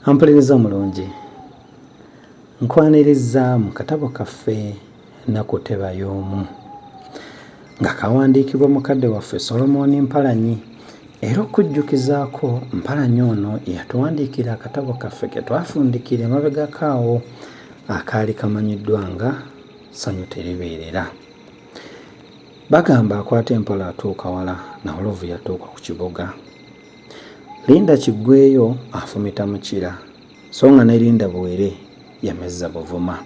Ampuliriza omulungi, nkwanirizza mu katabo kaffe Nnaku Teba Y'omu nga kawandiikibwa mukadde waffe Solomon Mpalanyi era okujjukizaako Mpalanyi ono yatuwandiikira akatabo kaffe ke twafundikira emabegako awo akaali kamanyiddwa nga Ssanyu Teribeerera. Bagamba akwata empola atuuka wala, Nawolovu yatuuka ku kibuga. Linda kiggweeyo afumita mukira so nga ne Linda buwere yamezza buvuma.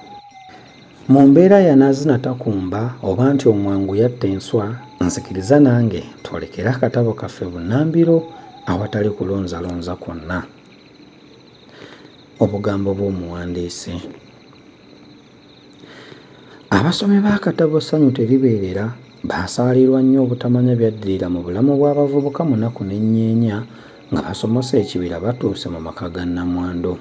Mu mbeera ya nazina takumba oba nti omwangu yatta enswa, nzikiriza nange twolekere akatabo kaffe bunnambiro awatali kulonzalonza kwonna. Obugambo bw'omuwandiisi. Abasomi b'akatabo Ssanyu Teribeerera baasaalirwa nnyo obutamanya byaddirira mu bulamu bw'abavubuka Munaku ne Nnyeenya nga basomose ekibira batuuse mu maka ga Nnamwandu.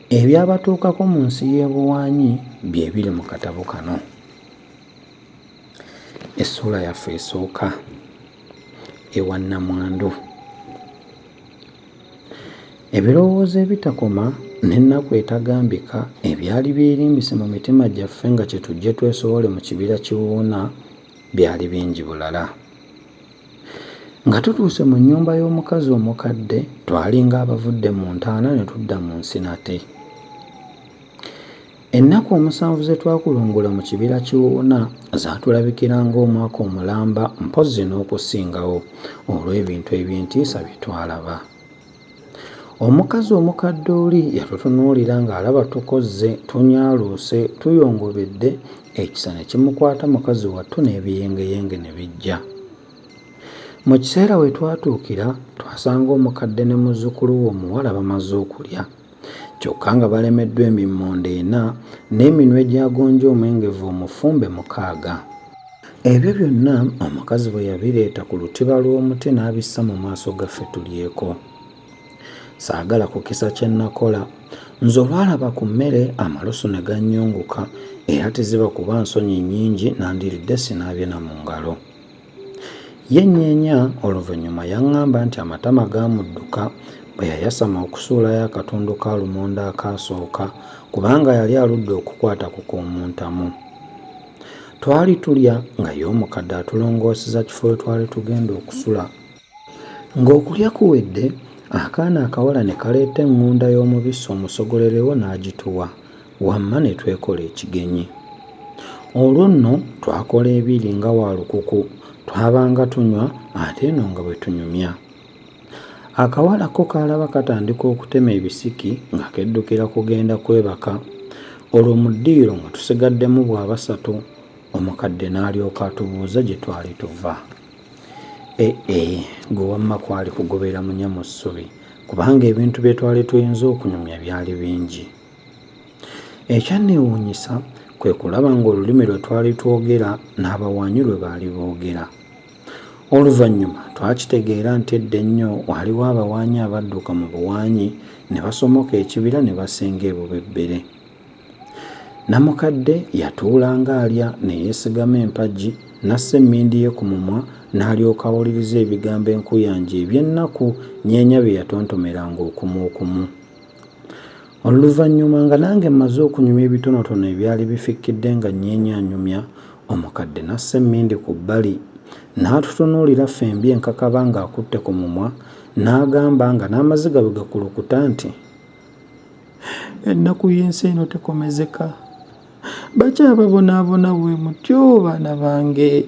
Ebyabatuukako mu nsi y'e Buwaanyi bye biri mu katabo kano. Essuula yaffe esooka, Ewa Nnamwandu. Ebirowoozo ebitakoma n'ennaku etagambika ebyali byerimbise mu mitima gyaffe nga kyetujje twesowole mu kibira Kiwuuna byali bingi bulala. Nga tutuuse mu nnyumba y'omukazi omukadde twalinga abavudde mu ntaana ne tudda mu nsi nate. Ennaku omusanvu ze twakulungula mu kibira Kiwuuna zaatulabikira ng'omwaka omulamba mpozzi n'okusingawo olw'ebintu eby'entiisa bye twalaba. Omukazi omukadde oli yatutunuulira ng'alaba tukozze, tunyaaluuse, tuyongobedde, ekisa ne kimukwata mukazi wattu n'ebiyengeyenge ne bijja. Mu kiseera we twatuukira twasanga omukadde ne muzzukulu we omuwala bamaze okulya. Kyokka nga balemeddwa emimmonde ena n'eminwe gya gonja omwengevu omufumbe mukaaga. Ebyo byonna omukazi bwe yabireeta ku lutiba lw'omuti n'abissa mu maaso gaffe tulyeko. Saagala kukisa kye nakola. Nze olwalaba ku mmere amalusu ne gannyunguka era teziba kuba nsonyi nnyingi nandiridde sinaabye na mu ngalo. Ye Nnyeenya oluvannyuma yaŋŋamba nti amatama gaamudduka bwe yayasama okusuulayo akatundu ka lumonde akaasooka kubanga yali aludde okukwata ku k'omu ntamu. Twali tulya nga ye omukadde atulongooseza kifo we twali tugenda okusula. Ng'okulya kuwedde, akaana akawala ne kaleeta eŋŋunda y'omubisi omusogolerewo n'agituwa. Wamma ne twekola ekigenyi. Olwo nno twakola ebiri nga Walukuku, twabanga tunywa ate eno nga bwe tunyumya. Akawala ko kaalaba katandika okutema ebisiki nga keddukira kugenda kwebaka. Olwo mu ddiiro nga tusigaddemu bwa basatu, omukadde n'alyoka atubuuza gye twali tuva. Eh-eh, ggwe wamma kwali kugobera munya mu ssubi kubanga ebintu bye twali tuyinza okunyumya byali bingi. Ekyanneewuunyisa kwe kulaba ng'olulimi lwe twali twogera n'abawaanyi lwe baali boogera. Oluvannyuma twakitegeera nti edda ennyo waaliwo abawaanyi abadduka mu buwaanyi ne basomoka ekibira ne basenga e Bubebbere. Nnamukadde yatuula ng'alya ne yeesigama empagi n'assa emmindi ye ku mumwa n'alyoka awuliriza ebigambo enkuyanja eby'ennaku Nyeenya bye yatontomeranga okumu okumu. Oluvannyuma nga nange mmaze okunyumya ebitonotono ebyali bifikkidde nga Nnyeenya anyumya, omukadde n'assa emmindi ku bbali n'atutunuulira ffembi enkakaba ng'akutte ku mumwa n'agamba nga n'amaziga bwe gakulukuta nti, Ennaku y'ensi eno tekomezeka. Bakyababonaabona bwe mutyo baana bange.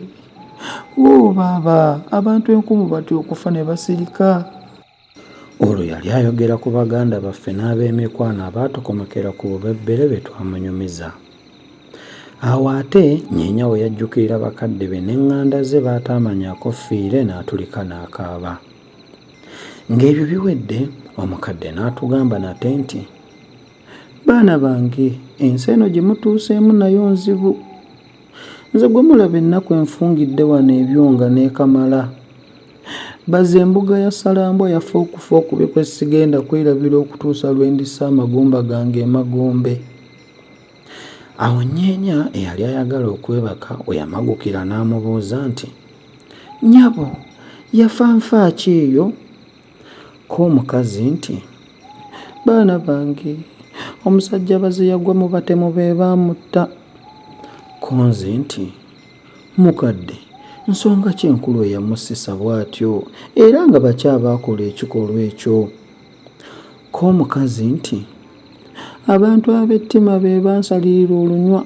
Woo baaba, abantu enkumu batya okufa ne basirika. Olwo yali ayogera ku baganda baffe n'ab'emikwano abaatokomokera ku bubebbere be twamunyumiza. Awo ate Nyeenya we yajjukirira bakadde be n'eŋŋanda ze b'ataamanyaako ffiire n'atulika n'akaaba. Ng'ebyo biwedde, omukadde n'atugamba nate nti, Baana bange, ensi eno gye mutuuseemu nayo nzibu. Nze gwe mulaba ennaku enfungidde wano ebyonga n'ekamala. Baze embuga ya Ssalambwa yafa okufa okubi kwe sigenda kwerabira okutuusa lwe ndissa amagumba gange emagombe. Awo Nnyeenya eyali ayagala okwebaka we yamagukira n'amubuuza nti, Nnyabo, yafa nfa ki eyo? Ko omukazi nti, Baana bange, omusajja baze yagwa mu batemu be baamutta. Ko nze nti, Mukadde, nsonga ki enkulu eyamussisa bw'atyo era nga baki abaakola ekikolwa ekyo? Ko omukazi nti, Abantu ab'ettima be bansalirira olunywa.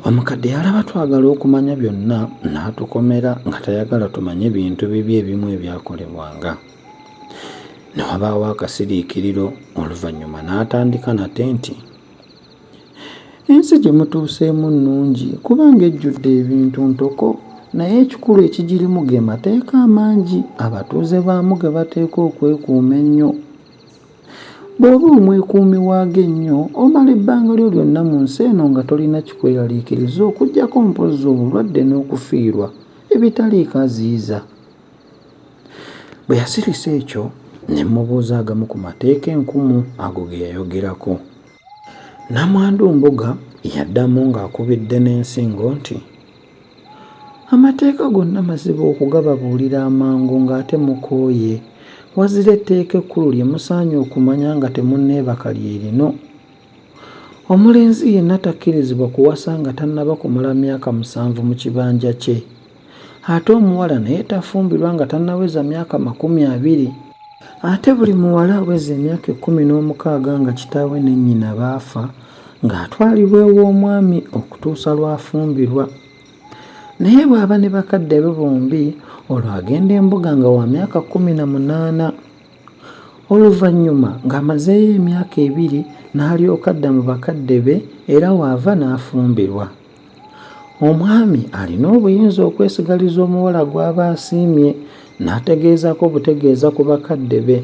Omukadde yalaba twagala okumanya byonna n'atukomera nga tayagala tumanye bintu bibi ebimu ebyakolebwanga. Ne wabaawo akasiriikiriro oluvannyuma n'atandika nate nti, Ensi gye mutuuseemu nnungi kubanga ejjudde ebintu ntoko naye ekikulu ekigirimu ge mateeka amangi abatuuze baamu ge bateekwa okwekuuma ennyo. Bw'oba omwekuumi waago ennyo, omala ebbanga lyo lyonna mu nsi eno nga tolina kikweraliikiriza okuggyako mpozzi obulwadde n'okufiirwa ebitaliiko aziyiza. Bwe yasirisa ekyo ne mmubuuza agamu ku mateeka enkumu ago ge yayogerako. Nnamwandu Mbuga yaddamu ng'akubidde n'ensingo nti, Amateeka gonna mazibu okugababuulira amangu ng'ate mukooye. Wazira etteeka ekkulu lye musaanye okumanya nga temunneebaka lye lino, Omulenzi yenna takkirizibwa kuwasa nga tannaba kumala myaka musanvu mu kibanja kye. Ate omuwala naye tafumbirwa nga tannaweza myaka 20. Ate buli muwala aweza emyaka 16 nga kitaawe ne nnyina baafa ng'atwalibwa ew'omwami okutuusa lw'afumbirwa. Naye bw'aba ne bakadde be bombi olwo agenda embuga nga wa myaka 18. Oluvannyuma ng'amazeeyo emyaka ebiri n'alyoka adda mu bakadde be era w'ava n'afumbirwa. Omwami alina obuyinza okwesigaliza omuwala gw'aba asiimye n'ategeezaako butegeeza ku bakadde be.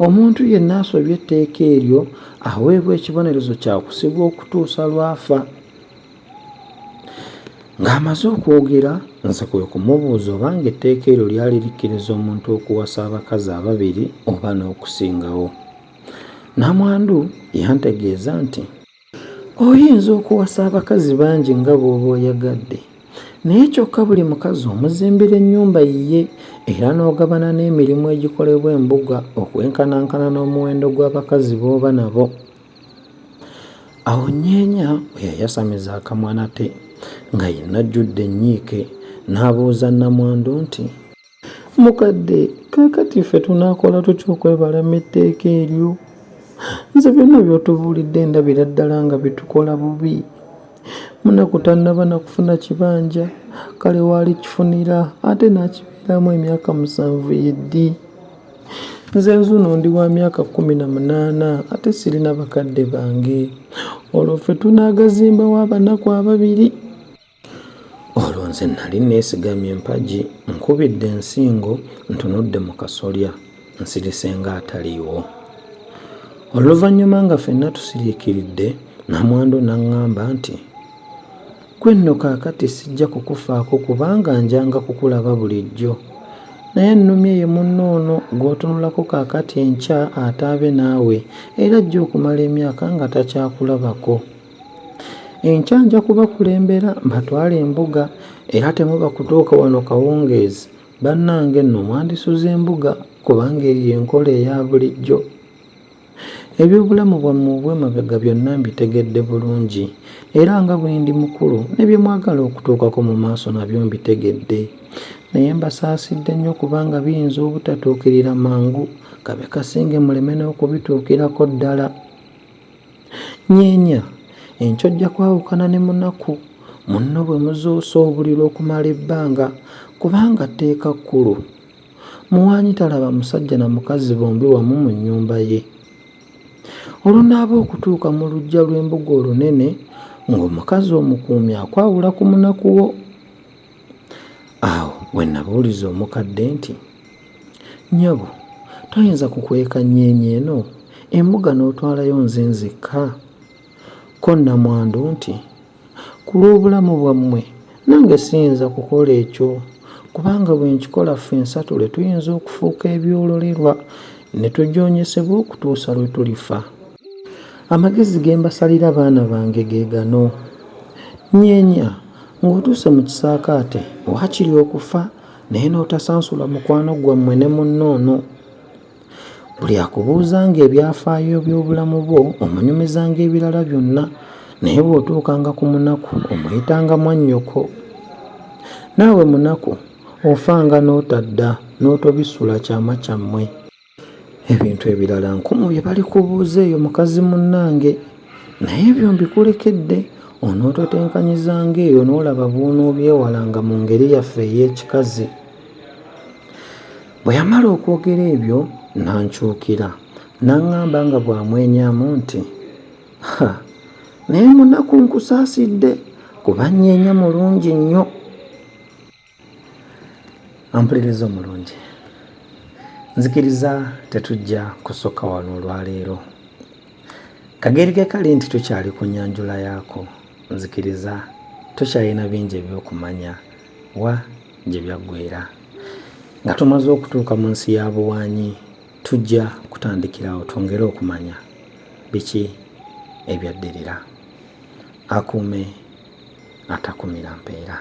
Omuntu yenna asobya etteeka eryo aweebwa ekibonerezo kya kusibwa okutuusa lw'afa. Ng'amaze okwogera nze kwe kumubuuza obanga etteeka eryo lyali likkiriza omuntu okuwasa abakazi ababiri oba n'okusingawo. Nnamwandu yantegeeza nti. Oyinza okuwasa abakazi bangi nga bw'oba oyagadde, naye kyokka buli mukazi omuzimbira ennyumba yiye era n'ogabana n'emirimu egikolebwa embuga okwenkanankana n'omuwendo gw'abakazi b'oba nabo. Awo Nnyeenya we yayasamiza akamwa nate nga yenna ajjudde ennyiike n'abuuza nnamwandu nti. Mukadde, kaakati ffe tunaakola tutya okwebalama etteeka eryo? Nze byonna by'otubuulidde ndabira ddala nga bitukola bubi. Munaku tannaba na kufuna kibanja, kale w'alikifunira ate n'akibeeramu emyaka musanvu ye ddi? Nze nzuuno ndi wa myaka 18 ate sirina bakadde bange. Olwo ffe tunaagazimba wa abanaku ababiri? Olwo nze nnali nneesigamye empagi, nkubidde ensingo, ntunudde mu kasolya, nsirise ng'ataliiwo. Oluvannyuma nga ffenna tusiriikiridde, nnamwandu n'aŋŋamba nti, Ggwe nno kaakati sijja kukufaako kubanga njanga kukulaba bulijjo. Naye annumye ye munno ono gw'otunulako kaakati enkya ataabe naawe era ajja okumala emyaka nga takyakulabako. Enkya nja kubakulembera mbatwale embuga era temuba kutuuka wano kawungeezi bannange nno mwandisuze mbuga kubanga eyo y'enkola eya bulijjo. Eby'obulamu bwammwe obw'emabega byonna mbitegedde bulungi era nga bwe ndi mukulu ne bye mwagala okutuukako mu maaso nabyo mbitegedde. Naye mbasaasidde nnyo kubanga biyinza obutatuukirira mangu kabe kasinge muleme n'okubituukirako ddala. Nyeenya, enkya ojja kwawukana ne Munaku, munno bwe muzuusa obuliri okumala ebbanga kubanga tteeka kkulu. Muwaanyi talaba musajja na mukazi bombi wamu mu nnyumba ye. Olunaaba okutuuka mu luggya lw'embuga olunene ng'omukazi omukuumi akwawula ku munaku wo. Awo we nabuuliza omukadde nti, Nnyabo, toyinza kukweka nnyeenya eno embuga n'otwalayo nze nzekka? Ko nnamwandu nti, Ku lw'obulamu bwammwe, nange siyinza kukola ekyo, kubanga bwe nkikola ffensatule tuyinza okufuuka ebyololerwa ne tujoonyesebwa okutuusa lwe tulifa. Amagezi ge mbasalira baana bange ge gano, Nyeenya ng'otuuse mu kisaakaate waakiri okufa naye n'otasansula mukwano gwammwe ne munno ono. Buli akubuuzanga ebyafaayo by'obulamu bwo omunyumizanga ebirala byonna, naye bw'otuukanga ku munaku omuyitanga mwannyoko. Naawe munaku ofanga n'otadda n'otobisula kyama kyammwe. Ebintu ebirala nkumu bye balikubuuza eyo mukazi munnange, naye ebyo mbikulekedde onootetenkanyizanga eyo n'olaba bw'onoobyewalanga mu ngeri yaffe ey'ekikazi. Bwe yamala okwogera ebyo n'ankyukira n'aŋŋamba nga bw'amwenyaamu nti, Ha, naye munaku nkusaasidde kuba nnyeenya mulungi nnyo. Ampuliriza omulungi, nzikiriza tetujja kusukka wano olwaleero. Kageri ke kali nti tukyali ku nnyanjula yaako, nzikiriza tukyalina bingi eby'okumanya wa gye byaggweera. Nga tumaze okutuuka mu nsi ya Buwaanyi, tujja kutandikirawo twongere okumanya biki ebyaddirira. Akuume atakumira mpeera.